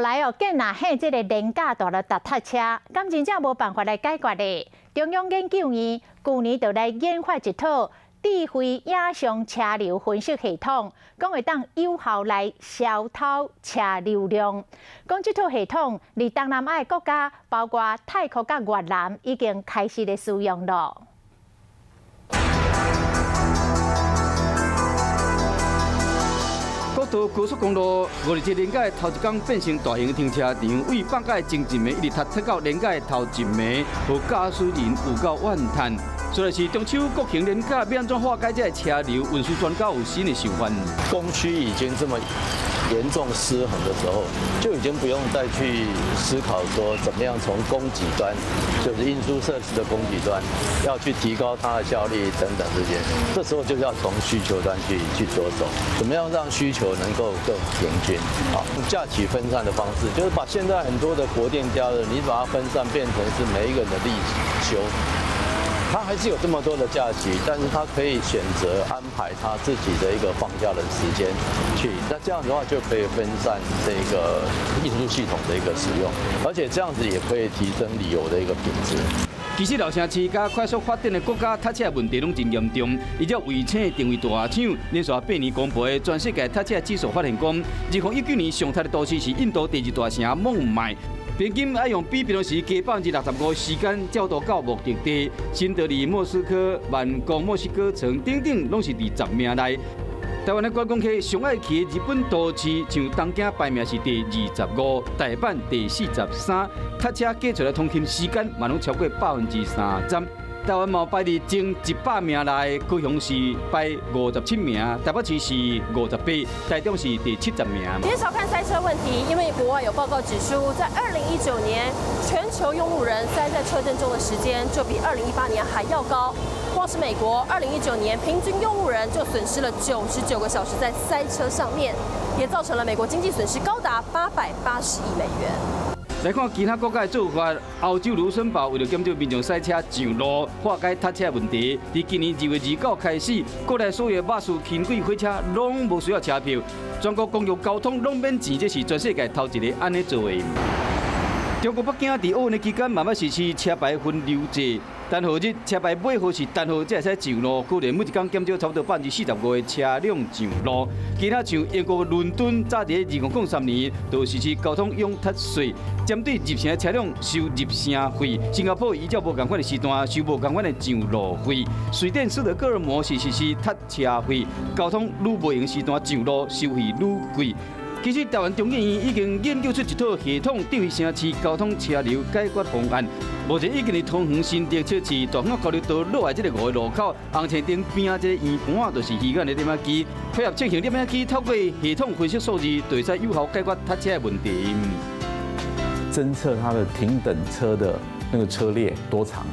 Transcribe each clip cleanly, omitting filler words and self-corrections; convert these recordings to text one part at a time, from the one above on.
來哦，見若彼這个連假大了踏塞車，敢真正無辦法來解決的？中央研究院舊年就來研發一套智慧影像車流分析系統，講會當有效來消偷車流量。講這套系統，佇東南亞國家，包括泰國佮越南，已經開始咧使用了。國道高速公路五二七連假的頭一工變成大型停車場，為放假的前一暝一直塞塞到連假的頭一暝，予駕駛人有夠怨嘆。所以是中秋國慶連假，欲按怎化解這个車流？運輸專家有新的想法。供需已經這麼嚴重失衡的時候，就已經不用再去思考說怎麼樣從供給端，就是運輸設施的供給端，要去提高它的效率等等這些。這時候就是要從需求端去着手，怎麼樣讓需求能夠更平均？啊，假期分散的方式，就是把現在很多的國定假日，你把它分散變成是每一個人的例休。他還是有這麼多的假期，但是他可以選擇安排他自己的一個放假的時間去，那這樣的話就可以分散這個運輸系統的一個使用，而且這樣子也可以提升旅遊的一個品質。其實老城市佮快速發展的國家，塞車問題攏真嚴重。伊才衛星定位大廠連續八年公布的全世界塞車指數發現講，2019年上塞的都市是印度第二大城孟買。平均愛用比平常時加65%時間，才會到目的地。新德里、莫斯科、曼谷、墨西哥城等等，攏是佇10名內。台灣的觀光客上愛去的日本都市，像東京排名是第25，大阪第43，塞車計出來通勤時間嘛攏超過30%。台灣嘛排佇前100名內，高雄市排57名，台北市是58，台中是第70名。別小看塞車問題，因為國外有報告指出，在2019年，全球用路人塞在車陣中的時間就比2018年還要高。光是美國，2019年平均用路人就損失了99個小時在塞車上面，也造成了美國經濟損失高達880億美元。來看其他國家的做法，歐洲盧森堡為著減少民眾塞車上路，化解塞車問題，佇今年2月29開始，國內所有巴士、輕軌、火車攏無需要車票，全國公共交通攏免錢，這是全世界頭一个按呢做的。中國北京佇奧運的期間，嘛欲實施車牌分流制，單號日車牌尾號是單號，才會使上路。可能每一工減少差不多45%的車輛上路。其他像英國倫敦，早佇2003年就實施交通擁塞稅，針對入城的車輛收入城費。新加坡依照無仝款的時段收無仝款的上路費。瑞典斯德哥爾摩是實施塞車費，交通愈無閒時段上路收費愈貴。其實台灣中研院已經研究出一套系統，智慧城市交通車流解決方案。目前已經佇桃園新竹測試，大坑交流道落來這个五个路口，紅線燈邊仔這个圓盤就是魚眼的攝影機，配合進行攝影機，透過系統分析數字，就會使有效解決塞車的問題。偵測它的停等車的那個車列多長，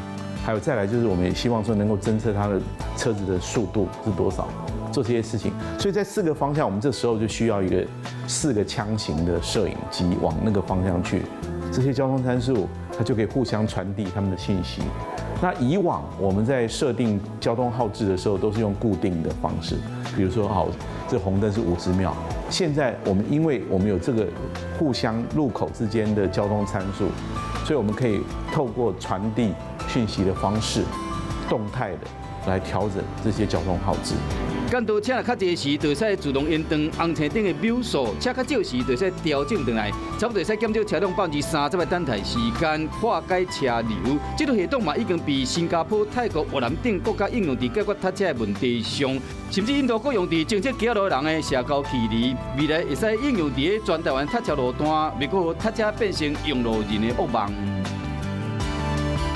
還有再來就是我們也希望說能夠偵測它的車子的速度是多少。做這些事情，所以在四個方向，我們這時候就需要一個四個槍型的攝影機往那個方向去，這些交通參數它就可以互相傳遞他們的信息。那以往我們在設定交通號誌的時候，都是用固定的方式，比如說好，這紅燈是50秒。現在我們因為我們有這個互相路口之間的交通參數，所以我們可以透過傳遞訊息的方式，動態的來調整這些交通號誌。幹道車若較濟時，就會使自動延長紅青燈的秒數；車較少時，就會使調整轉來，差不多會使減少車輛30%的等待時間，化解車流。這套系統嘛已經被新加坡、泰國、越南等國家應用佇解決塞車的問題上，甚至印度閣用佇偵測街路人的社交距離，未來會使應用佇全台灣塞車路段，袂閣予塞車變成用路人的噩夢。